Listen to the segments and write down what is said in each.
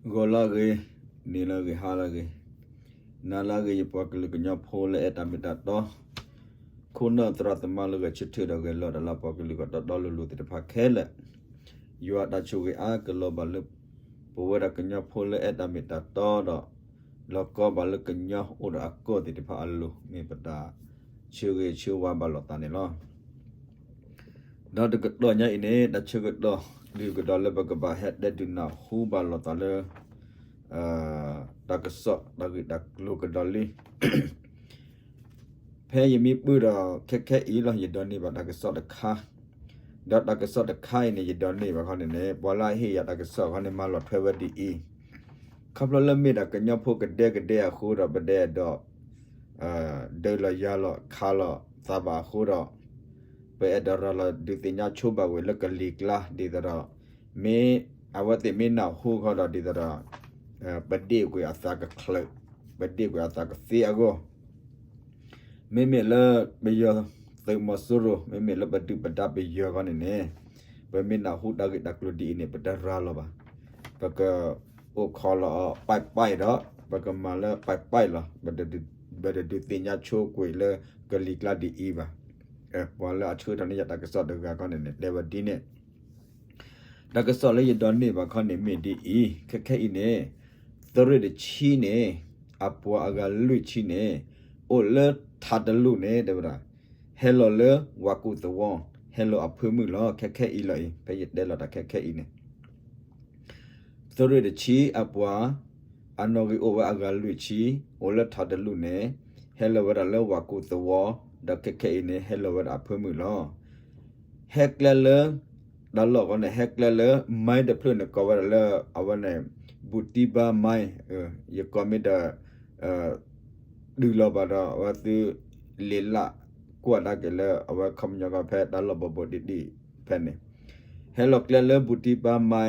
ဂီၤလၢအဂ့ၤ, နံၤလၢအဂ့ၤ, ဟါလၢအဂ့ၤ, နၤလၢအဂ့ၤ ယပှၤကလုာ်ကညီဖိလၢအဲၣ်တၢ်မ့ၢ်တၢ်တီ, ခိၣ်နၢ်သရၣ်သမါလၢဂဲၤဆၢထၢၣ်ဒီးဂဲၤလီၤတၢ်လၢအပှၤကလုာ်ဂီၢ်တီတီလိၤလိၤသ့ၣ်တဖၣ်ခဲလၢာ်, ယွၤတၢ်ဆိၣ်ဂ့ၤအါကလီၤဘၣ်လၢ ပဝဲဒၣ်ကညီဖိလၢအဲၣ်တၢ်မ့ၢ်တၢ်တီဒီး လီၤကီဘၣ်လၢကညီအိၣ်ဒီးအကီၢ်သ့ၣ်တဖၣ်အလိၤ မ့ၢ်ပတၢ်ဆၢဂ့ၤဆၢဝါဘၣ်လိာ်သးန့ၣ်လီၤ. ဒီးတကတီၢ်ညါအံၤန့ၣ် တၢ်ဆၢကတီၢ် ဒုးကဒီးလၢပကဘၣ်ဟဲတဲဒုးနၢ်ဟူဘၣ်လိာ်သးလၢ တၢ်ကစီၣ်တၢ်ဂ့ၢ်တၢ်ကျိၤကဒီးလံ ဖဲယမ့ၢ်ပၢၢ်ဒီးခဲခဲအံၤလီၤ ယဒိးန့ၢ်ဘၣ်တၢ်ကစီၣ်တခါ, ဒီးတၢ်ကစီၣ်တခါအံၤန့ၣ် ယဒိးန့ၢ်ဘၣ်ခီန့ၣ်န့ၣ် ပှၤလၢအဟ့ၣ်ယၤတၢ်ကစီၣ်ခီန့ၣ် မၤလီၤထွဲဝဲဒ်အံၤ, ခီဖျိလၢမ့ၢ်ဒၣ်ကညီဖိကဒဲကဒဲအဃိဒီး ပဒဲအဲၣ်ဒိး ဒုးလီၤယၤလီၤခးလီၤသးဘၣ်အဃိဒီး ပအဲၣ်ဒိးရၤလီၤဒုးသ့ၣ်ညါဆိဘၣ်ဝဲလၢကလံၤကျါ ဒ်သိးဒီး မ့ၢ် အဝဲသ့ၣ်မ့ၢ်နၢ်ဟူခီဒီး ဒ်သိးဒီး ပဒ့ၣ်ကွံာ်အသးကချၢး, ပဒ့ၣ်ကွံာ်အသးကသ့အဂီၢ် မ့မ့ၢ်လၢပယီၤသုးမီၤစိရိၤ မ့မ့ၢ်လၢပဒုၣ်ပဒါပယီၤခီန့ၣ်န့ၣ် ပမ့ၢ်နၢ်ဟူတၢ်ဂ့ၢ်တၢ်ကျိၤဒ်အံၤန့ၣ် ပတရၤလီၤဘၣ်. ပကအိၣ်ခိးလီၤအီၤ ပိုက်ပိုက် ဒီး ပကမၤလၢ ပိုက်ပိုက် လီၤ. ပတဒုးသ့ၣ်ညါဆိကွံာ်လၢကလံၤကျါဒ်အံၤဘၣ်. ပှၤလၢအဆှၢထီၣ်န့ၢ်ယၤတၢ်ကစီၣ်တဂၤခီန့ၣ်န့ၣ် တဲဝဲဒ်န့ၣ် တၢ်ကစီၣ်လၢယဒိးန့ၢ်ဘၣ်ခီန့ၣ်မ့ၢ်ဒ်အံၤ, ခဲခဲအံၤန့ၣ် သုးရ့ၣ်တဆံန့ၣ် အပှၤအဂၤလွံၢ်ဆံန့ၣ် အိၣ်လၢထးတလူၢ်န့ၣ် တဲဝဲဒၣ် ဟဲလီၤလၢဝၤကူၣ်သဝီ, ဟဲလီၤအဖၢမုၢ်လီၤ. ခဲခဲအံၤလီၤအံၤ ဖဲယတဲလီၤတၢ်ခဲခဲအံၤန့ၣ် သုးရ့ၣ်တဆံအပှၤ အနီၣ်ဂံၢ်အိၣ်ဝဲအဂၤလွံၢ်ဆံ အိၣ်လၢထးတလူၢ်န့ၣ် ဟဲလီၤဝဲဒၣ်လၢဝၤကူၣ်သဝီ, ဒီးခဲခဲအံၤန့ၣ် ဟဲလီၤဝဲဒၣ်အဖၢမုၢ်လီၤ. ဟဲကျဲလၢ တၢ်လီၢ်ဃီန့ၣ် ဟဲကျဲလၢ မံတဖျၢၣ်န့ၣ် ကိးဝဲဒၣ်လၢ အဝဲန့ၣ် ဘူၣ်တံဘါမံ, ယကိးမ့ၢ်တ တုၤလီၤဘၣ်ဒီး အဝဲသု လ့လၢ်ကွၢ်ဒၣ်က့ၤလၢ အဝဲခီပညီကီၢ်ဖဲတၢ်လီၢ်ဘီဘိဒံးဒံးဖဲန့ၣ် ဟဲလီၤကျဲလၢဘူၣ်တံဘါမံ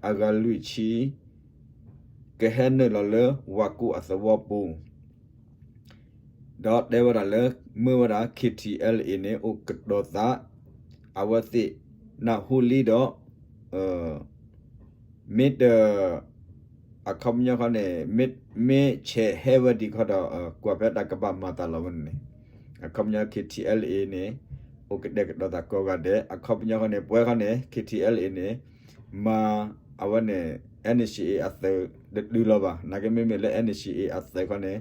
အဂၤလွံၢ်ဆံ ကဟဲနုာ်လီၤလၢဝၤကူၣ်အသဝီပူၤ ဒီးတဲဝဲဒၣ်လၢ မ့ၢ်ဝဲဒၣ် KTLA န့ၣ် အိၣ်ကတီၤသး အဝဲသ့ၣ်နၢ်ဟူလံဒီး မ့ၢ်တ အခီပညီခီန့ၣ် မ့ၢ်ဆဲးဟဲဝဲဒံးခီဒီး ကွၢ်ဖဲတၢ်ကဘၣ်မၤသးလီၤဝဲန့ၣ်န့ၣ် အခီပညီ KTLA န့ၣ် အိၣ်ကတဲာ်ကတီၤသးကိးဂၤဒဲး အခီပညီခီန့ၣ် ပဝဲခီန့ၣ် KTLA န့ၣ် မၤအဝဲန့ၣ် NCA အသုးတတုၤလီၤဘၣ်. နာ်က့မ့မ့ၢ်လၢ NCA အသုးခီန့ၣ်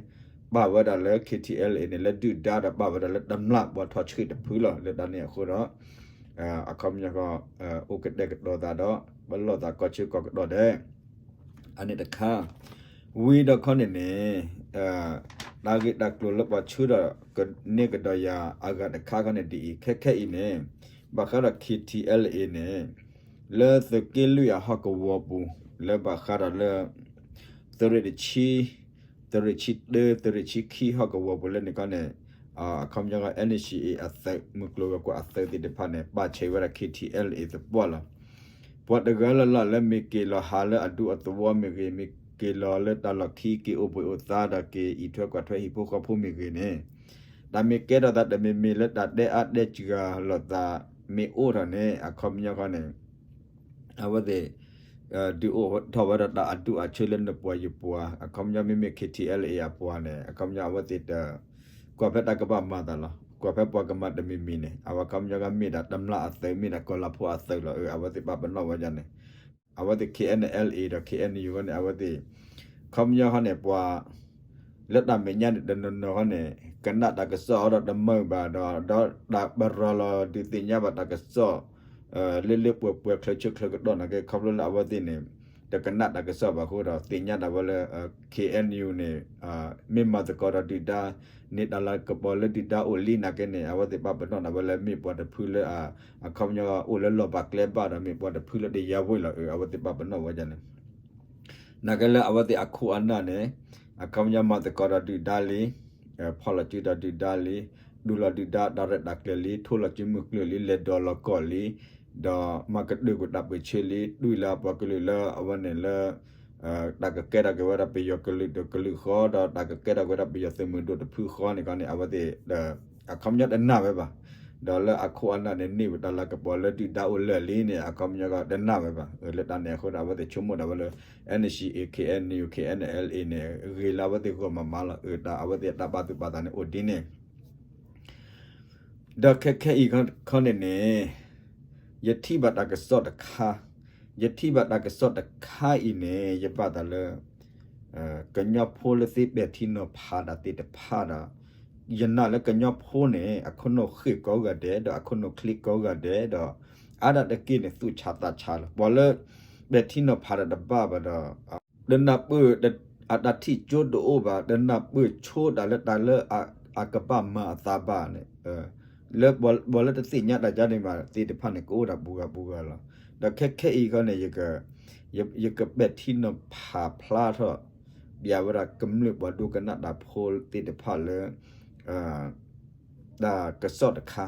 ပာ်ဝဲဒၣ်လၢ KTLA န့ၣ် လၢဒုၣ်ဒါဒီးပာ်ဝဲဒၣ်လၢတမျၢ်ပှၤထီၣ်ဆှံတဖုလီၤ. လၢတၢ်န့ၣ်အဃိဒီး အခီပညီခီ အိၣ်ကတဲာ်ကတီၤသးဒီး ပလီၢ်သးကီၢ်ဆၢကီၢ်ကတီၢ်ဒဲး အန့ၣ်တခါ ဝံၤဒီးခီန့ၣ်န့ၣ် တၢ်ဂ့ၢ်တၢ်ကျိၤလၢပှၤဆှၢဒီးကန့ၢ်ကဒီးယၤအဂၤတခါခီန့ၣ်ဒ်အံၤ ခဲခဲအံၤန့ၣ် ဘၣ်ဃးဒီး KTLA န့ၣ် လၢသုးက့လွံၢ်အဟီၣ်ကဝီၤပူၤ လၢဘၣ်ဃးဒီးလၢ သုးရ့ၣ်တဆံ သုးရ့ၣ်ဆံတၢ သုးရ့ၣ်ဆံခံဟီၣ်ကဝီၤပူၤလၢန့ၣ်ခီန့ၣ် အခီပညီ NCA အသုး မုၢ်ကျိၤဝဲၤကွာ်အသုးသ့ၣ်တဖၣ်န့ၣ် ပာ်ဆဲးဝဲဒၣ် KTLA သပှၢ်လီၤ. ပှၤတဂၤလၢ်လၢ်လၢမ့ၢ်က့ၤလီၤဟးလၢအဒူအသဝီမ့ၢ်ဂ့ၤ, မ့ၢ်က့ၤလီၤလၢတၢ်လီၢ်ခံ က့ၤအိၣ်ဘှံးအိၣ်သါဒီးက့ၤအံးထွဲကွၢ်ထွဲဟံၣ်ဖိဃီဖိမ့ၢ်ဂ့ၤန့ၣ် တၢ်မ့ၢ်ကဲထီၣ်သးတမံၤမံၤလၢတၢ်တဲအါတဲစှၤလိာ်သးမ့ၢ်အိၣ်ထီၣ်န့ၣ် အခီပညီခီန့ၣ် အဝဲသ့ၣ် ဒုးအိၣ်ထီၣ်ဝဲဒီးတၢ်အဒူၣ်အဆၢလၢနပှၤယပှၤ အခီပညီမ့မ့ၢ် KTLA အပှၤန့ၣ် အခီပညီအဝဲသ့ၣ်တ ကွၢ်ဖဲတၢ်ကဘၣ်မၤသးလီၤ. ကွၢ်ဖဲပှၤကမၤတမံၤမံၤန့ၣ် အဝဲခီပညီကမ့ၢ်ဒၣ်တမျၢ်အသုး မ့ၢ်ဒၣ်ကီၤလၤဖိအသုးလီၤ. အဝဲသ့ၣ်ပာ်ပနီၣ်ဝဲဒ်န့ၣ် အဝဲသ့ၣ် KNLA ဒီး KNU ဃီန့ၣ် အဝဲသ့ၣ် ခီပညီဃီန့ၣ် ပှၤ လၢတၢ်မဲာ်ညါန့ၣ် တနီၤနီၤဃီန့ၣ် ကနၣ်တၢ်ကစီၣ်အီၤဒီးတမုာ်ဘၣ်ဒီး ဒီးတၢ်ပရၤလီၤဒုးသ့ၣ်ညါဘၣ်တၢ်ကစီၣ် လၢလၢပှဲၤပှဲၤချၢဆၢချၢကတီၢ်နာ်က့ ခီဖျိလၢအဝဲသ့ၣ်န့ၣ် တကနၣ်တၢ်ကစီၣ်ဘၣ်အဃိဒီး သ့ၣ်ညါဒၣ်ဝဲလၢ KNU န့ၣ် မ့ၢ်မၤသကိးဒီးဒုၣ်ဒါ န့ၢ်တၢ်လၤကပီၤလၢဒုၣ်ဒါအိၣ်လံနာ်က့န့ၣ် အဝဲသ့ၣ်ပာ်ပနီၣ်ဒၣ်ဝဲလၢမ့ၢ်ပှၤတဖုလၢ အခီပညီအိၣ်လၢလီၢ်ဘၣ်ကျဲဘၣ်ဒီး မ့ၢ်ပှၤတဖုလၢတယါဝ့ၢ်လီၤ. အဝဲသ့ၣ်ပာ်ပနီၣ်ဝဲဒ်န့ၣ် နာ်က့လၢအဝဲသ့ၣ်အခိၣ်အနၢ်န့ၣ် အခီပညီမၤသကိးဒီးဒုၣ်ဒါလံ, ဖီၣ်လီၤစုဒီးဒုၣ်ဒါလံ, တူၢ်လီၤဒုၣ်ဒါတၢ်ရဲၣ်တၢ်ကျဲၤလံ, ထိၣ်လီၤစုမုၢ်ကျၢၢ်လံ, လဲၤဒိးလီၤကီၢ်လံ, ဒီးမၤကတၢၢ်ကွံာ်တၢ်ပၢၢ်ဆၢလံ, တွံၢ်လၢအပှၤကလုာ်လၢအဝဲန့ၣ်လၢ တၢ်ကကဲထီၣ်က့ၤဝဲဒၣ်ပယီၤကလုာ်တကလုာ်ဃီ ဒီးတၢ်ကကဲထီၣ်က့ၤဝဲဒၣ်ပယီၤသုးမုၢ်ဒိၣ်တဖုဃီန့ၣ်ခီန့ၣ် အဝဲသ့ၣ် အခီပညီတနာ်ဝဲဘၣ်. ဒီးလၢအခိၣ်အနၢ်န့ၣ် န့ၢ်ဝဲတၢ်လၤကပီၤလၢဒုၣ်ဒါအိၣ်လၢာ်လံန့ၣ် အခီပညီကီးတနာ်ဝဲဘၣ်. လၢတၢ်န့ၣ်အဃိဒီး အဝဲသ့ၣ်ဆိကမိၣ်ဒၣ်ဝဲလၢ NCA KNU KNLA န့ၣ် ဂ့ၤလၢအဝဲသ့ၣ်ဂီၢ်မးမးလီၤ. အတၢ်အဝဲသ့ၣ်အတၢ်ဘၣ်သူၣ်ဘၣ်သးန့ၣ်အိၣ်ဒ်န့ၣ် ဒီးခဲခဲအံၤခီန့ၣ်န့ၣ် ယထံၣ်ဘၣ်တၢ်ကစီၣ်တခါ, ယထံၣ်ဘၣ်တၢ်ကစီၣ်တခါအံၤန့ၣ် ယဘၣ်သးလၢ ကညီဖိလၢသ့ပဲာ်ထံနီၤဖးတၢ်သ့ၣ်တဖၣ်ဒီး ယနာ်လၢကညီဖိန့ၣ် အခိၣ်နူာ်ဃ့ၢ်ကိးဂၤဒဲး ဒီးအခိၣ်နူာ်ချ့ကိးဂၤဒဲးဒီး အါဒၣ်တက့ၢ်န့ၣ် သူၣ်ဆးသးဆးလီၤ. ပှၤလၢ ပဲာ်ထံနီၤဖးတၢ်တဘၣ်ဘၣ်ဒီး တနၢ်ပၢၢ် အတၢ်ထံၣ်ကၠိတအိၣ်ဘၣ် တနၢ်ပၢၢ်ဆိတၢ်လၢတၢ်လၢအကဘၣ်မၤအသးဘၣ်န့ၣ် လၢပှၤလၢတသ့ၣ်ညါတၢ်ကါန့ၣ်ဘၣ်သ့ၣ်တဖၣ်န့ၣ် ကအိၣ်ဒၣ်ပူၤဂၤပူၤဂၤလီၤ. ဒီးခဲခဲအံၤခီန့ၣ် ယကပဲာ်ထံနီၤဖးဖျါထီၣ် ပျးဝဲဒၣ်ကမျၢၢ်ပှၤဒိကနၣ်တၢ်ဖိသ့ၣ်တဖၣ်လၢ တၢ်ကစီၣ်တခါ,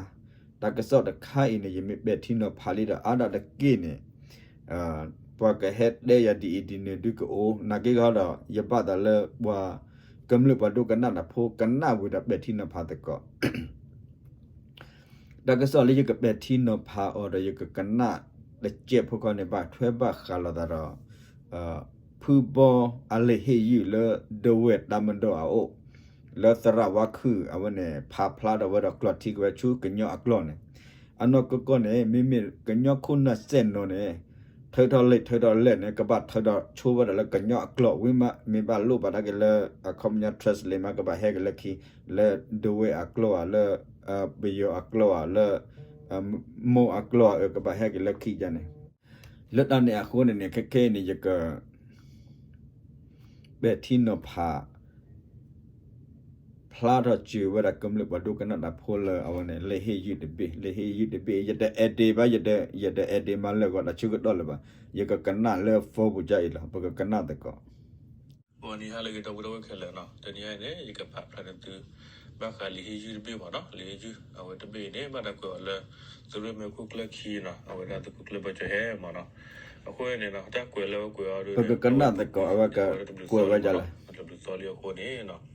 တၢ်ကစီၣ်တခါအံၤန့ၣ် ယမ့ၢ်ပဲာ်ထံနီၤဖးလံဒီး အါဒၣ်တက့ၢ်န့ၣ် ပှၤကဟဲတဲယၤဒ်အံၤဒ်နုၤဒုကအိၣ် နာ်က့ဂီၢ်ဒီး ယဘၣ်သးလၢပှၤကမျၢၢ်ပှၤဒိကနၣ်တၢ်ဖိကနၣ်ဝံၤဒီးပဲာ်ထံနီၤဖးသကိး တၢ်ကစီၣ်လၢယကပဲာ်ထံနီၤဖးအီၤဒီးယကကနၣ်တစဲးဖိခီန့ၣ် ဘၣ်ထွဲဘၣ်ဃးလိာ်သးဒီး ဖုဘီအလံာ်ဟ့ၣ်ယုၢ်လၢဒဝဲၢ်တၢ်မၤဒိးအအိၣ် လၢသရၣ်ဝါခုၣ်အဝဲန့ၣ် ဖးဖျါထီၣ်ဝဲဒီးကျိးထံက့ၤဝဲဆူကညီအကျိာ်န့ၣ် အနီၢ်ကီၢ်ကီၢ်န့ၣ် မ့မ့ၢ်ကညီခိၣ်နၢ်စဲၣ်နီၤန့ၣ် ထုးထီၣ်လံာ်ထုးထီၣ်လဲၢ်န့ၣ် ကဘၣ်ထုးထီၣ်ဆိဝဲဒၣ်လၢကညီအကျိာ်ဝံၤမး မ့ၢ်ဘၣ်လိၣ်ဘၣ်ဒၣ်က့ၤလၢ အခီပညီ translate မး ကဘၣ်ဟဲက့ၤလၢခံ လၢဒဝဲၢ်အကျိာ်ဧါ လၢပယီၤအကျိာ်ဧါ လၢမိၢ်အကျိာ်ဧါ ကဘၣ်ဟဲက့ၤလၢခံယါန့ၣ် လၢတၢ်န့ၣ်အဃိန့ၣ်န့ၣ် ခဲခဲအံၤန့ၣ် ယက ပဲာ်ထံနီၤဖး ဖျါထီၣ်စၢၤဝဲဒၣ်ကမျၢၢ်ပှၤဒိကနၣ်တၢ်ဖိလၢအဝဲန့ၣ် လံာ်ဟ့ၣ်ယုၢ်တဘ့ၣ် လံာ်ဟ့ၣ်ယုၢ်တဘ့ၣ် ယတ edit ဘၣ် ယတ edit မၤလၢာ်ဂီၤတၢ်ဆၢကတီၢ်လၢၤဘၣ် ယကကနၣ်လၢ phone ပူၤကါအံၤလီၤ ပကကနၣ်သကိး ဂီၤနံၤဟါလၢအဂ့ၤ ဒီပုၢ်ဝဲၢ်ခဲလၢာ်နီၤ တနံၤအံၤန့ၣ် ယကပာ်ဖျါန့ၢ်သု ဘၣ်ဃးလံာ်ဟ့ၣ်ယုၢ်တဘ့ၣ်မးနီၤ လံာ်ဟ့ၣ်ယုၢ် အဝဲတဘ့ၣ်အံၤန့ၣ် ဘၣ်တၢ်ကွဲးအီၤလၢ သုးရ့ၣ်မဲာ်ခိၣ်ကျၢၢ်ခံနီၤ အဝဲဒၣ်သုးခိၣ်ကျၢၢ်ဘၢကၠီၤဟဲမးနီၤ အဃိန့ၣ်နီၤ တၢ်ကွဲးလၢအဝဲကွဲးအီၤဒ်န့ၣ် ပကကနၣ်သကိး အဝဲကကွဲးဝဲဒ်လဲၣ် တဘျုးသီလံအဃိန့ၣ်နီၤ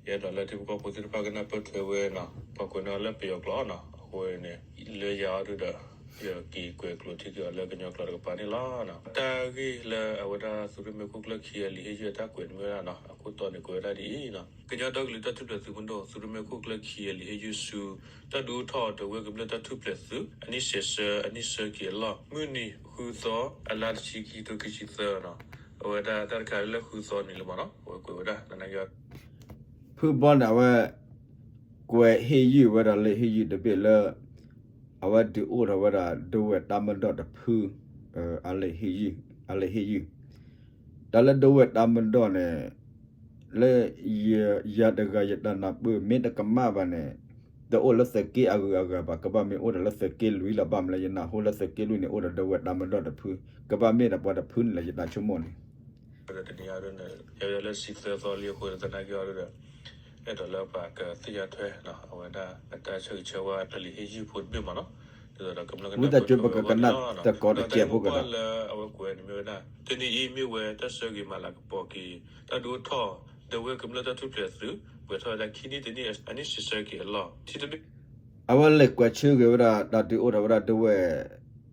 ယအဲၣ်ဒိးလၢထံဖိကီၢ်ဖိသ့ၣ်တဖၣ်ကနၢ်ပၢၢ်ထွဲဝဲနီၤ ပှၤကွဲးန့ၢ်အီၤလၢပယီၤကျိာ်နီၤ အဃိန့ၣ် လၢယၤအီၤဒုဒီး ယက့ၤကွဲးကျိာ်ထံက့ၤအီၤလၢကညီကျိာ်တကပၤန့ၣ်လီၤ. တၢ်ဂ့ၢ်လၢအဝဲဒၣ်သုးရ့ၣ်မဲာ်ခိၣ်ကျၢၢ်ခံအလံာ်ဟ့ၣ်ယုၢ်အတၢ်ကွဲးန့ၣ်မ့ၢ်ဝဲဒၣ်နီၤ အခိၣ်တီန့ၣ်ကွဲးဝဲဒၣ်ဒ်အံၤနီၤ ကညီဒီကလုာ်တၢ်ထူၣ်ဖျဲးသုးမုၢ်ဒိၣ် သုးရ့ၣ်မဲာ်ခိၣ်ကျၢၢ်ခံအလံာ်ဟ့ၣ်ယုၢ်ဆူ တၢ်ဒုးအိၣ်ထီၣ်ဒဝဲၢ်ကမျၢၢ်တၢ်ထူၣ်ဖျဲးသုး အနံၣ်ဆဲးဆၢ အနံၣ်ဆၢက့ၤအလီၢ် မုၢ်နံၤဃုသီ အလါတဆံခံကထိခံဆံသၢနီၤ အဝဲဒၣ်တၢ်တခါလၢဃုသီနံၤလၢမးနီၤ အဝဲကွဲးဝဲဒၣ် ဖုဘီန့ၣ် အဝဲ ကွဲးဟ့ၣ်ယုၢ်ဝဲဒၣ်လံာ်ဟ့ၣ်ယုၢ်တဘ့ၣ်လၢ အဝဲဒုးအိၣ်ထီၣ်ဝဲဒၣ်ဒဝဲၢ်တၢ်မၤဒိးတဖု အလံာ်ဟ့ၣ်ယုၢ် အလံာ်ဟ့ၣ်ယုၢ် တၢ်လၢဒဝဲၢ်တၢ်မၤဒိးန့ၣ် လၢ ယၤတဂၤယတၢ်နၢ်ပၢၢ် မ့ၢ်တကမၣ်ဘၣ်န့ၣ် တအိၣ်လၢသုးက့အဂုၤအဂၤဘၣ် ကဘၣ်မ့ၢ်အိၣ်ဒီးလၢသုးက့လွံၢ်လီၤ ဘၣ်မနုၤလၢယနၢ်ဟူလၢသုးက့လွံၢ်န့ၣ် အိၣ်ဒီးဒဝဲၢ်တၢ်မၤဒိးတဖု ကဘၣ်မ့ၢ်ဒီးပှၤတဖုန့ၣ်လီၤ ယတၢ်ဆိကမိၣ်န့ၣ် တနံၤအံၤဒ်န့ၣ် ယဲလၢဆံသၢသီလံအဃိ သနာ်က့အီၤဒ်ဒီး အဲၣ်ဒိးလၢပှၤကသ့ၣ်ညါထွဲ အဝဲဒၣ်အတၢ်ဆၢဂ့ၤဆၢဝါလံာ်ဟ့ၣ်ယုၢ်ဖိတဘ့ၣ်မးနီၤ ဒ်သိးဒီးကမျၢၢ်ကနၢ်ပၢၢ်ထွဲဝဲအဂီၢ်န့ၣ်လီၤ. ဒီးတၢ်ဂ့ၢ်မိၢ်ပှၢ်လၢအဝဲကွဲးန့ၣ်မ့ၢ်ဝဲဒၣ် တနံၤအံၤမ့ၢ်ဝဲတၢ်ဆၢဂ့ၤမၤလၤကပီၤက့ၤ တၢ်ဒုးအိၣ်ထီၣ် ဒဝဲၢ်ကမျၢၢ်တၢ်ထူၣ်ဖျဲးသုး ပှဲၤထီၣ်ဝဲဒၣ်ခံနံၣ်တနံၣ် အနံၣ်ဆံးဆၢက့ၤအလီၢ် ထံတဘ့ၣ် အဝဲလဲၤကွဲးဆၢဂ့ၤဝဲဒၣ် တၢ်ဒုးအိၣ်ထီၣ်ဝဲဒၣ်ဒဝဲၢ်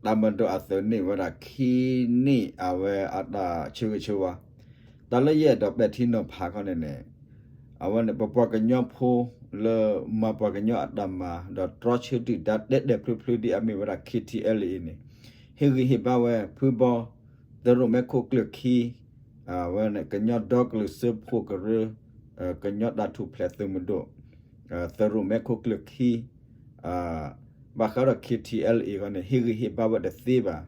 တၢ်မၤဒိးအသုးန့ၢ်ဝဲဒၣ်ခံနံၣ်အဝဲအတၢ်ဆၢဂ့ၤဆၢဝါ တၢ်လၢယအဲၣ်ဒိးပဲာ်ထံနီၤဖးခီန့ၣ်န့ၣ် အဝဲန့ၣ် ပပှၤကညီဖိလၢမၤပှၤကညီအတၢ်မၤ ဒီးတြီဆၢဒုၣ်ဒါတဲတဲာ်ဖျုဖျုဒ်အမ့ၢ်ဝဲဒၣ် KTLA အံၤန့ၣ် ဟ့ၣ်ဂံၢ်ဟ့ၣ်ဘါဝဲ ဖုဘီ သုးရ့ၣ်မဲာ်ခိၣ်ကျၢၢ်ခံ အဝဲန့ၣ် ကညီဒီကလုာ်စၢဖှိၣ်ကရၢ ကညီတၢ်ထူၣ်ဖျဲးသုးမုၢ်ဒိၣ် သုးရ့ၣ်မဲာ်ခိၣ်ကျၢၢ်ခံ ဘၣ်ဃးဒီး KTLA အံၤန့ၣ် ဟ့ၣ်ဂံၢ်ဟ့ၣ်ဘါဝဲတသ့ဘၣ်,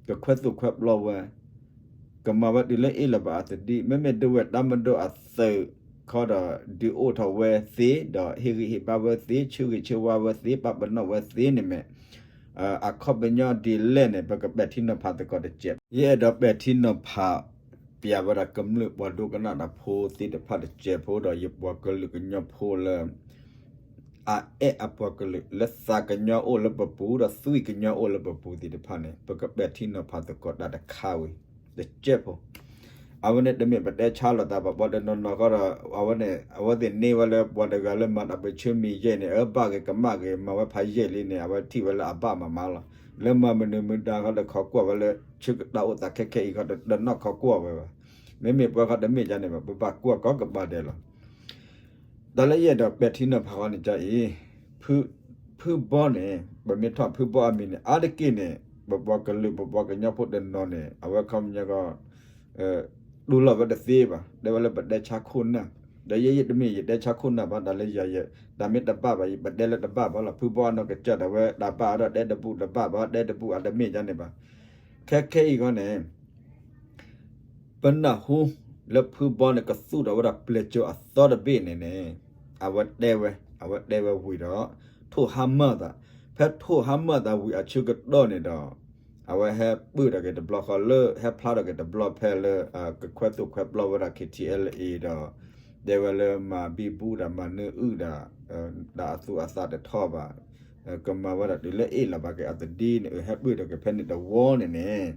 ကခွဲးသူၣ်ခွဲးပျီဝဲ, ကမၤဝဲတုၤလၢအ့ၣ်လိာ်ဘၣ်အသးဒ် မ့မ့ၢ်ဒဝဲၢ်တၢ်မၤဒိးအသုးခီဒီး ဒုးအိၣ်ထီၣ်ဝဲသ့, ဒီးဟ့ၣ်ဂံၢ်ဟ့ၣ်ဘါဝဲသ့, ဆၢဂ့ၤဆၢဝါဝဲသ့, ပာ်ပနီၣ်ဝဲသ့န့ၣ်မ့ၢ် အခီပညီဒ်လဲၣ်န့ၣ် ပကပဲာ်ထံနီၤဖးသကိးတစဲး, ယအဲၣ်ဒိးပဲာ်ထံနီၤဖး ပျးဝဲဒၣ်ကမျၢၢ်ပှၤဒိကနၣ်တၢ်ဖိသ့ၣ်တဖၣ်တစဲးဖိဒီး ယပှၤကလုာ်ကညီဖိလၢ အအဲၣ်အပှၤကလုာ် လၢသးကညီအိၣ်လၢပပူၤ ဒီးသွံၣ်ကညီအိၣ်လၢပပူၤသ့ၣ်တဖၣ်န့ၣ် ပကပဲာ်ထံနီၤဖးသကိးတၢ်တခါဝံၤ တစဲးဖိ, အဝဲန့ၣ်တမ့ၢ်ပတဲဆါလိာ်သးဘၣ် ပှၤတနီၤနီၤဃီဒီး အဝဲန့ၣ် အဝဲသ့ၣ်န့ၢ်ဝဲလၢပှၤတဂၤလၢမၤတၢ်ပၢၢ်ဆၢမံၤယဲၢ်န့ၣ် အၢဘၣ်ဂ့ၤကမၣ်ဂ့ၤ မၤဝဲဖးယဲၢ်လံန့ၣ် အဝဲထံၣ်ဝဲလၢအဘၣ်မးမးလီၤ. လၢမၤမနုၤမတၤဃီဒီးခိးကွၢ်ဝဲလၢ ဆၢကတီၢ်အိၣ်သးခဲခဲအံၤဃီဒီး တနီၣ်ခိးကွၢ်ဝဲဘၣ်. မ့မ့ၢ်ပှၤဃီတမ့ၢ်ဒ်န့ၣ်ဘၣ် ပဘၣ်ကွၢ်ကိးကပၤဒဲးလီၤ. တၢ်လၢယအဲၣ်ဒိးပဲာ်ထံနီၤဖးဃီန့ၣ်ကအံၤ ဖုဘီန့ၣ် ပမ့ၢ်ထီၣ်ဖုဘီအမံၤန့ၣ် အါတက့ၢ်န့ၣ် ပပှၤကလုာ်ပပှၤကညီဖိတနီၤန့ၣ် အဝဲခီပညီကီး တူၢ်လိာ်ဝဲတသ့ဘၣ် တဲဝဲလၢပတဲဆါခိၣ်နၢ်, ဒီးယဲယတမ့ၢ်ယတဲဆါခိၣ်နၢ်ဘၣ် တၢ်လၢယၤယဲ တၢ်မ့ၢ်တဘၣ်ဘၣ် ယပတဲလၢတဘၣ်ဘၣ်လီၤ. ဖုဘီအနီၢ်ကစၢ်ဒၣ်ဝဲ တၢ်ဘၣ်အါဒီးတဲတဘူၣ်တဘၣ်ဘၣ် တဲတဘူၣ်အတမ့ၢ်ဒ်န့ၣ်ဘၣ်. ခဲခဲအံၤဃီန့ၣ် ပနၢ်ဟူလၢဖုဘီန့ၣ် ကသူၣ်ထီၣ်ဝဲဒၣ်ပျဲၢ်စီၤအသီတဘ့ၣ်န့ၣ်န့ၣ် အဝဲတဲဝဲ အဝဲတဲဝဲဝံၤဒီး ထိၣ်ဟါမၢ်သး, ဖဲထိၣ်ဟါမၢ်သးဝံၤအဆၢကတီၢ်န့ၣ်ဒီး အဝဲဟဲပၢၢ်ထီၣ်က့ၤတဘျီဃီလၢ ဟဲဖျါထီၣ်က့ၤတဘျီဖဲလၢ ကခွဲးသိၣ်ခွဲးပျီဝဲဒၣ် KTLA ဒီး တဲဝဲလၢမၤဘံဘူဒီးမၤနၢအုၣ်ဒီး ဒီးအသူၣ်အသးတထီၣ်ဘၣ် ကမၤဝဲဒၣ်တုၤလၢအ့ၣ်လီၤဘၣ်က့ၤအသဒ့န့ၣ် အဟဲပၢၢ်ထီၣ်က့ၤဖဲန့ၣ်တဝီန့ၣ်န့ၣ်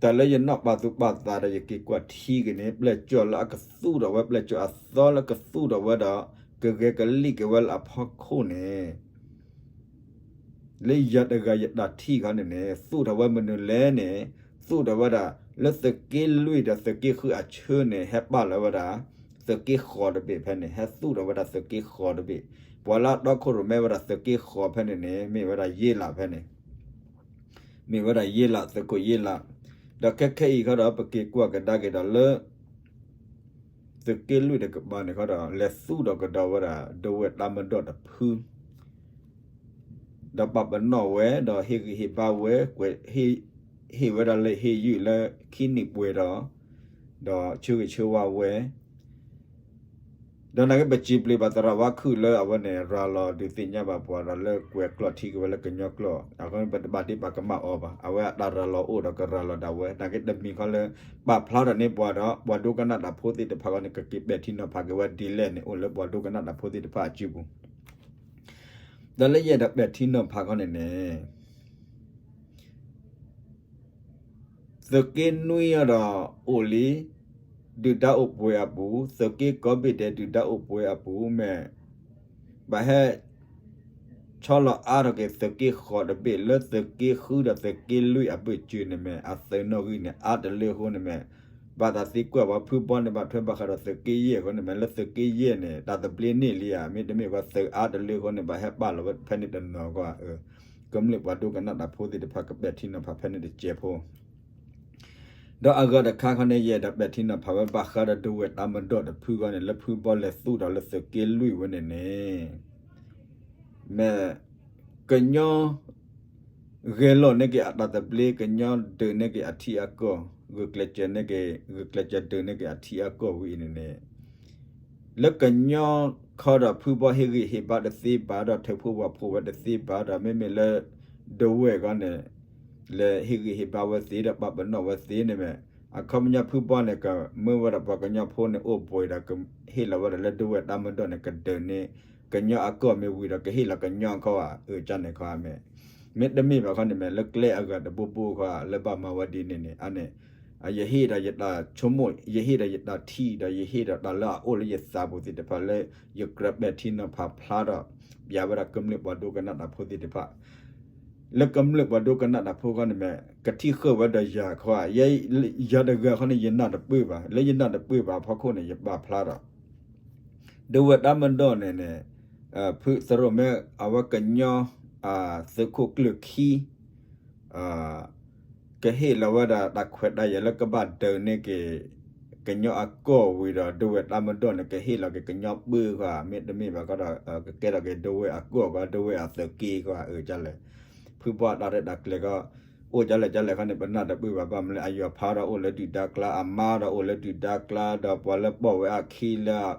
တၢ်လၢယနီၣ်ပာ်သူၣ်ပာ်သးဒီးယက့ၤကွၢ်ထံက့ၤန့ၣ် ပျဲၢ်စီၤလၢအကသူၣ်ထီၣ်ဝဲ ပျဲၢ်စီၤအသီလၢကသူၣ်ထီၣ်ဝဲဒီး ကဂဲၤကလံၣ်က့ၤဝဲလၢအဖီခိၣ်န့ၣ် လၢယၤတဂၤယတၢ်ထံၣ်ခီန့ၣ်န့ၣ် သူၣ်ထီၣ်ဝဲမနုၤလဲၣ်န့ၣ် သူၣ်ထီၣ်ဝဲဒၣ် လၢသုးက့လွံၢ်ဒီးသုးက့ဃုအဆၢန့ၣ် ဟဲပာ်လီၤဝဲဒၣ် သုးက့ဃီတဘ့ၣ်ဖဲန့ၣ် ဟဲသူၣ်ထီၣ်ဝဲဒၣ်သုးက့ဃီတဘ့ၣ်, ပှၤလၢအတီခိၣ်ရိၣ်မဲဝဲဒၣ်သုးက့ဃီဖဲန့ၣ်န့ၣ် မ့ၢ်ဝဲဒၣ်ယ့လးဖဲန့ၣ် မ့ၢ်ဝဲဒၣ်ယ့လး သုးခိၣ်ယ့လး, ဒီးခဲခဲအံၤခီဒီး ပက့ၤကွၢ်ကဒါက့ၤဒီးလၢ သုးက့လွံၢ်တကပၤန့ၣ်ခီဒီး လဲၤသူၣ်ထီၣ်ကဒီးဝဲဒၣ် ဒဝဲၢ်တၢ်မၤဒီးတဖု ဒီးပာ်ပနီၣ်ဝဲ ဒီးဟ့ၣ်ဂံၢ်ဟ့ၣ်ဘါဝဲ ကွဲး ဟ့ၣ်ဝဲဒၣ်လၢဟ့ၣ်ယုၢ်လၢ ခံနံၣ်ပှဲၤဒီး ဒီးဆၢဂ့ၤဆၢဝါဝဲ ဒီးနာ်က့ပစံးပျံၤဘၣ်သရၣ်ဝါခုၣ်လၢအဝဲန့ၣ် ရၤလီၤဒုးသ့ၣ်ညါဘၣ်ပှၤဒီးလၢကွဲးကျိာ်ထံက့ၤဝဲလၢကညီကျိာ် အဃိပတဘၣ်ဒ့ပာ်ကမၣ်အီၤဘၣ် အဝဲအတၢ်ရၤလီၤအိၣ်ဒီးကရၤလီၤဒၣ်ဝဲ နာ်က့တမံၤခီလၢ ပာ်ဖျါထီၣ်န့ၢ်ပှၤဒီး ပှၤဒိကနၣ်တၢ်ဖိသ့ၣ်တဖၣ်ဃီန့ၣ် ကက့ၤပဲာ်ထံနီၤဖးက့ၤဝဲဒ်လဲၣ်န့ၣ် အိၣ်လၢပှၤဒိကနၣ်တၢ်ဖိသ့ၣ်တဖၣ်အစုပူၤ တၢ်လၢယအဲၣ်ဒိးပဲာ်ထံနီၤဖးခီန့ၣ်န့ၣ် သုးက့နွံအဒီး အိၣ်လံ ဒုၣ်ဒါအိၣ်ပှဲၤအပူၤ သုးက့ကိးဘ့ၣ်ဒဲးဒုၣ်ဒါအိၣ်ပှဲၤအပူၤ မ့ၢ် ဘၣ်ဟဲ ဆီလီၤအါထီၣ်က့ၤသုးက့ဃီးတဘ့ၣ် လၢသုးက့ဃုဒီးသုးက့လွံၢ်အဘၢၣ်စၢၤန့ၣ်မ့ၢ် အသုးနီၣ်ဂံၢ်န့ၣ် အါတလၢအဃိန့ၣ်မ့ၢ် ဘၣ်သးသံကွၢ်ဝဲဖုဘီန့ၣ် ဘၣ်ထွဲဘၣ်ဃးဒီးသုးက့ယဲၢ်အဃိန့ၣ်မ့ၢ် လၢသုးက့ယဲၢ်န့ၣ် တၢ်သဘျ့န့ၢ်လံဧါ မ့တမ့ၢ်ဝဲသုးအါတလၢအဃိန့ၣ် ဘၣ်ဟဲပာ်လီၤဝဲဖဲန့ၣ်တနီၤကီးဧါ ကမျၢၢ်ပှၤဒိကနၣ်တၢ်ဖိသ့ၣ်တဖၣ်ကပဲာ်ထံနီၤဖးဖဲန့ၣ်တစဲးဖိ ဒီးအဂၤတခါခီန့ၣ် ယအဲၣ်ဒိးပဲာ်ထံနီၤဖးဝဲဘၣ်ဃးဒီးဒဝဲၢ်တၢ်မၤဒီးတဖုဃီန့ၣ် လၢဖုဘီလဲၤသူၣ်ဒီးလၢသုးက့လွံၢ်ဝဲန့ၣ်န့ၣ် မ့ၢ် ကညီ ဂဲၤလိာ်န့ၢ်က့ၤအတၢ်သဘျ့ ကညီဒုးန့ၢ်က့ၤအထံအကီၢ် ဂုာ်ကျဲးစၢးန့ၢ်က့ၤ ဂုာ်ကျဲးစၢးဒုးန့ၢ်က့ၤအထံအကီၢ်ဝံၤအံၤန့ၣ်န့ၣ် လၢကညီခီဒီးဖုဘီဟ့ၣ်ဂံၢ်ဟ့ၣ်ဘါတသ့ဘၣ်ဒီး ထုးဖှိၣ်ဝၣ်ဖှိၣ်ဝဲတသ့ဘၣ်ဒီး မ့မ့ၢ်လၢ ဒဝဲၢ်ဃီန့ၣ် လဲၤဟ့ၣ်ဂံၢ်ဟ့ၣ်ဘါဝဲသ့ဒီးပာ်ပနီၣ်ဝဲသ့န့ၣ်မ့ၢ် အခီပညီဖုဘီန့ၣ် ကမၢဝဲဒၣ်ပှၤကညီဖိန့ၣ်အိၣ်ဘှံးဒီး ကဟ့ၣ်လီၤဝဲဒၣ်လၢဒဝဲၢ်တၢ်မၤဒီးန့ၣ် ကဒုးန့ၢ် ကညီအကီၢ်မ့ၢ်ဝံၤဒီး ကဟ့ၣ်လီၤကညီခီဧါ အၢၣ်ကန့ၣ်ခီမ့ၢ် မ့တမ့ၢ်ဘၣ်ခီန့ၣ်မ့ၢ် လၢကျဲအဂၤတဘိဘိခီဧါ လၢဘၣ်မၤဝဲဒ်န့ၣ်န့ၣ် အန့ၣ် ယဟ့ၣ်ဒီးယတၢ်ဆိကမိၣ် ယဟ့ၣ်ဒီးယတၢ်ထံၣ်ဒီး ယဟ့ၣ်ဒီးတၢ်လၢအအိၣ်လၢယသးပူၤသ့ၣ်တဖၣ်လၢ ယကြၢးပဲာ်ထံနီၤဖးဖျါဒီး ပျးဝဲဒၣ်ကမျၢၢ်ပှၤဒိကနၣ်တၢ်ဖိသ့ၣ်တဖၣ် လၢကမျၢၢ်ပှၤဒိကနၣ်တၢ်ဖိခီန့ၣ်မ့ၢ် ကထံၣ်ဃုာ်ဝဲဒီးယၤခီဧါ ယၤတဂၤခီန့ၣ် ယနၢ်တပၢၢ်ဘၣ် လၢယနၢ်တပၢၢ်ဘၣ်အဖီခိၣ်န့ၣ် ယပာ်ဖျါဒီး ဒဝဲၢ်တၢ်မၤဒီးန့ၣ်န့ၣ် ဖုသရိၣ်မဲ အဝဲကညီ သုးခိၣ်ကျၢၢ်ခံ ကဟ့ၣ်လီၤဝဲဒၣ်တၢ်ခွဲးတၢ်ယာ်လၢကဘၣ်ဒုးန့ၢ်က့ၤ ကညီအကီၢ်ဝံၤဒီး ဒဝဲၢ်တၢ်မၤဒီးန့ၣ် ကဟ့ၣ်လီၤက့ၤကညီပၢဃီ မ့တမ့ၢ်ဘၣ်ဃီဒီး ကကဲထီၣ်က့ၤဒဝဲၢ်အကီၢ်ဃီ ဒဝဲၢ်အသုးက့ဃီ အၢၣ်ကလဲၣ် ဖုဘီအတၢ်ရဲၣ်တၢ်ကျဲၤဃီ အိၣ်ကလဲၣ်ကလဲၣ်ခီန့ၣ် ပနၢ်တပၢၢ်ဘၣ် ဘၣ်မနုၤလဲၣ် အယွၤဖးဒီးအိၣ်လၢဒုၣ်ဒါကျါ အမါဒီးအိၣ်လၢဒုၣ်ဒါကျါ ဒီးပှၤလၢပိာ်ဝဲအခံလၢ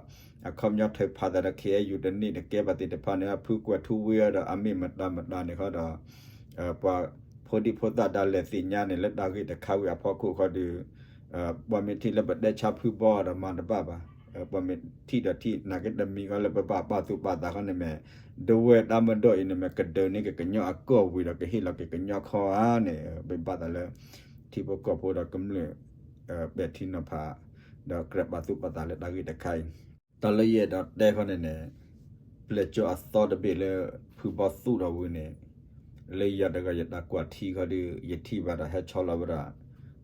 အခီပညီထုးဖးသးဒီး ခ့ၣ်အဲယူၣ် တန့ၢ်တကဲဘၣ်သ့ၣ်တဖၣ်န့ၣ် ဖုကွဲးထူဝ့ဒီး အမ့ၢ်မတၤမတၤန့ၣ်ဃီဒီး ပှၤဖိဒံဖိသၣ်ဒၣ်လဲာ်သ့ၣ်ညါန့ၣ် လၢတၢ်ဂ့ၢ်တခါဝံၤအဖီခိၣ်ဃီဒီး ပှၤမ့ၢ်ထံၣ်လၢပတဲဆါဖုဘီဒီးမၤတဘၣ်ဘၣ် ပှၤမ့ၢ်ထံၣ်ဒီးထံၣ် နာ်က့တမံၤဃီလၢပဘၣ်ပာ်သူၣ်ပာ်သးဃီန့ၣ်မ့ၢ် ဒဝဲၢ်တၢ်မၤဒီးအံၤန့ၣ်မ့ၢ် ကဒုးန့ၢ်က့ၤကညီအကီၢ်ဝံၤဒီး ကဟ့ၣ်လီၤက့ၤကညီခီဧါန့ၣ် ပဘၣ်သးလၢ ထံဖိကီၢ်ဖိဒီးကမျၢၢ် ပဲာ်ထံနီၤဖး ဒီးကြၢးပာ်သူၣ်ပာ်သးလၢတၢ်ဂ့ၢ်တခါအံၤ. တၢ်လၢယအဲၣ်ဒိးတဲခီန့ၣ်န့ၣ် ပျဲၢ်ကၠီၣ်အသီတဘ့ၣ်လၢ ဖုဘီသူၣ်ထီၣ်ဝံၤန့ၣ် လၢယၤတဂၤယတၢ်ကွၢ်ထံခီဒီး ယထံၣ်ဘၣ်ဒီးဟဲဆီလီၤဝဲဒၣ်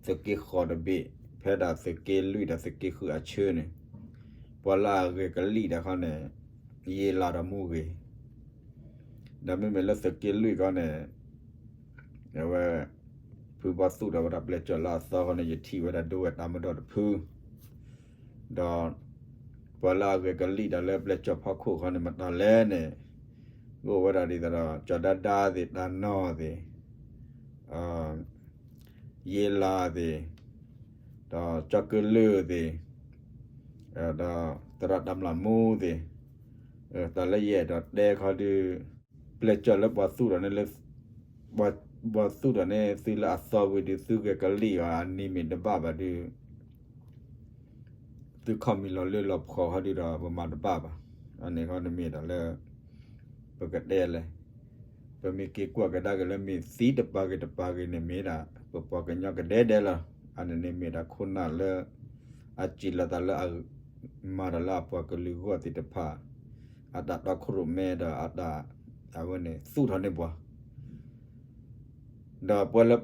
သုးက့ဃီတဘ့ၣ် ဖဲဒၣ်သုးက့လွံၢ်ဒီးသုးက့ဃုအဆၢန့ၣ် ပှၤလၢအဂဲၤကလံၣ်တခီန့ၣ် ယ့လၤဒီးမူဂ့ၤ ဒီးမ့မ့ၢ်လၢသုးက့လွံၢ်ခီန့ၣ် အဝဲ ဖုဘီသူၣ်ထီၣ်ဝဲဒၣ်ပျဲၢ်ကၠီၣ်လၢအသီခီန့ၣ် ယထံၣ်ဝဲဒၣ်ဒိဝဲၢ်တၢ်မၤဒီးတဖု ဒီး ပှၤလၢအဂဲၤကလံၣ်ဒီးလၢပျဲၢ်ကၠီၣ်ဖီခိၣ်ခီန့ၣ် မတၤလဲၣ်န့ၣ် အိၣ်ဝဲဒၣ်ဒ်သိးဒီး ကၠီၤဒါဒါသ့ၣ် တၢ်နီၢ်သ့ၣ် ယ့လၤသ့ၣ် ဒီးကၠီကလုာ်သ့ၣ် ဒီးသရၣ်တၢ်မျၢ်မူသ့ၣ် တၢ်လၢယအဲၣ်ဒိးတဲခီဒုး ပျဲၢ်ကၠီၣ်လၢပှၤသူၣ်ထီၣ်န့ၣ်လၢ ပှၤသူၣ်ထီၣ်န့ၣ် သုလၢအသီဝံၤဒုး သုဂဲၤကလံၣ်အီၤ အနံၤမ့ၢ်တဘၣ်ဘၣ်ဒုး သုခီၣ်မံၤလီၤလၢလီၤဖှီၣ်ခီဒုးဒီး ပမၤတဘၣ်ဘၣ်. အန့ၣ်ခီန့ၣ်မ့ၢ်ဒၣ်လၢ ပကတဲလဲၣ်, ပမ့ၢ်က့ၤကွၢ်ကဒါက့ၤလၢမ့ၢ်သံတပၤဂ့ၤတပၤဂ့ၤန့ၣ်မ့ၢ်ဒၣ် ပပှၤကညီကဒဲဒဲလီၤ. အန့ၣ်န့ၣ်မ့ၢ်ဒၣ်ခိၣ်နၢ်လၢ အစံးလီၤသးလၢအ မၤတၢ်လၢအပှၤကလုာ်ဂီၢ်သ့ၣ်တဖၣ် အတၢ်တီခိၣ်ရိၣ်မဲဒီးအတၢ် အဝဲန့ၣ်သူၣ်ထီၣ်န့ၢ်ပှၤ ဒီးပှၤလၢ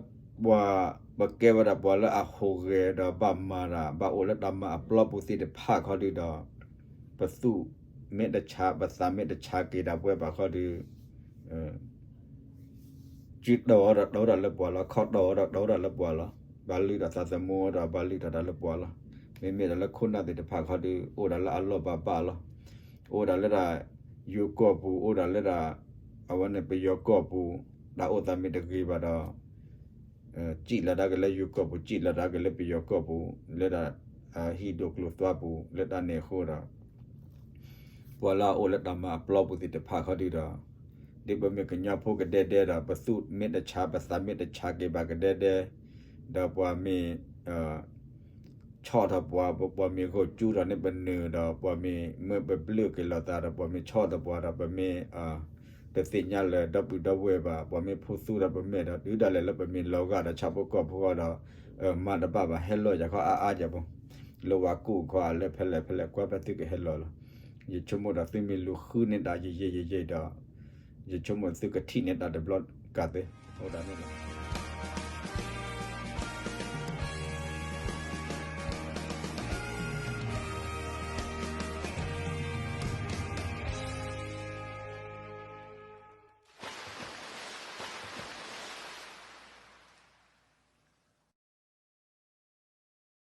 ပှၤ ပကဲဝဲဒၣ်ပှၤလၢအဟူးဂဲၤဒီးဘၣ်မၤတၢ် ဘၣ်အိၣ်လၢတၢ်မၤအပျီပူၤသ့ၣ်တဖၣ်ခီဒုးဒီး ပသူၣ်မ့ၢ်တဆါ ပသးမ့ၢ်တဆါက့ၤဒၣ်ပဝဲဘၣ်ခီဒုး စုတီၢ်အီၤဒီးတီၢ်တၢ်လၢပှၤလီၤ. ခီတီၢ်အီၤဒီးတီၢ်တၢ်လၢပှၤလီၤ. ဘၣ်လုၢ်ထီၣ်သးသမူအီၤဒီးဘၣ်လုၢ်ထီၣ်တၢ်လၢပှၤလီၤ. မ့မ့ၢ်ဒီးလၢခိၣ်နၢ်သ့ၣ်တဖၣ်ခီဒုး အိၣ်ဒၣ်လၢအလီၢ်ဘၣ်ဘၣ်လီၤ. အိၣ်ဒၣ်လၢဒၣ် ယိၤကီၢ်ပူၤ အိၣ်ဒၣ်လၢဒၣ် အဝဲန့ၣ်ပယီၤကီၢ်ပူၤ တၢ်အိၣ်သးမ့ၢ်တဂ့ၤဘၣ်ဒီး စံၣ်လီၤဒၣ်က့ၤလၢယိၤကီၢ်ပူၤ စံၣ်လီၤဒၣ်က့ၤလၢပယီၤကီၢ်ပူၤ လၢဒၣ် ဟံၣ်ဒိၣ်ကျိၤသွါပူၤ လၢတၢ်န့ၣ်အဃိဒီး ပှၤလၢအအိၣ်လၢတၢ်မၤအပျီပူၤသ့ၣ်တဖၣ်ခီဒုးဒီး ဒ်ပမ့ၢ်ကညီဖိကဒဲဒဲဒီး ပသူၣ်မ့ၢ်တဆါ ပသးမ့ၢ်တဆါက့ၤဘၣ်ကဒဲဒဲ ဒီးပှၤမ့ၢ် ဆီၣ်ထီၣ်ပှၤ ပှၤမ့ၢ်ဂီၢ်ကၠူထီၣ်န့ၢ်ပနုာ်ဒီး ပှၤမ့ၢ်မၢပဘျၢၣ်က့ၤလိာ်သးဒီး ပှၤမ့ၢ်ဆီၣ်ထီၣ်ပှၤဒီး ပမ့ၢ် တသ့ၣ်ညါလၢၤဒီပုၢ်ဒီဝဲၢ်ဘၣ် ပှၤမ့ၢ်ဖိသူဒီးပမဲာ်ဒီး တုၤဒၣ်လဲာ်လၢပမ့ၢ်လီၤဂာ်ဒီးဆၣ်ဖိကီၢ်ဖိဃီဒီး မၤတဘၣ်ဘၣ် ဟဲလီၤယၤခီအါအါယၤဘၣ် လၢဝၤကူၣ်ခီအလၢဖဲလဲၣ်ဖဲလဲၣ် ကွၢ်ဖဲသုကဟဲလီၤလီၤ. ယဆိကမိၣ်ဒီးသုမ့ၢ်လူၤဃုန့ၢ်တၢ်ယံာ်ယံာ်ယံာ်ယံာ်ဒီး ယဆိကမိၣ်သုကထံၣ်န့ၢ်တၢ်တဘျီကးသ့ အိၣ်ဒၣ်န့ၣ်လီၤ.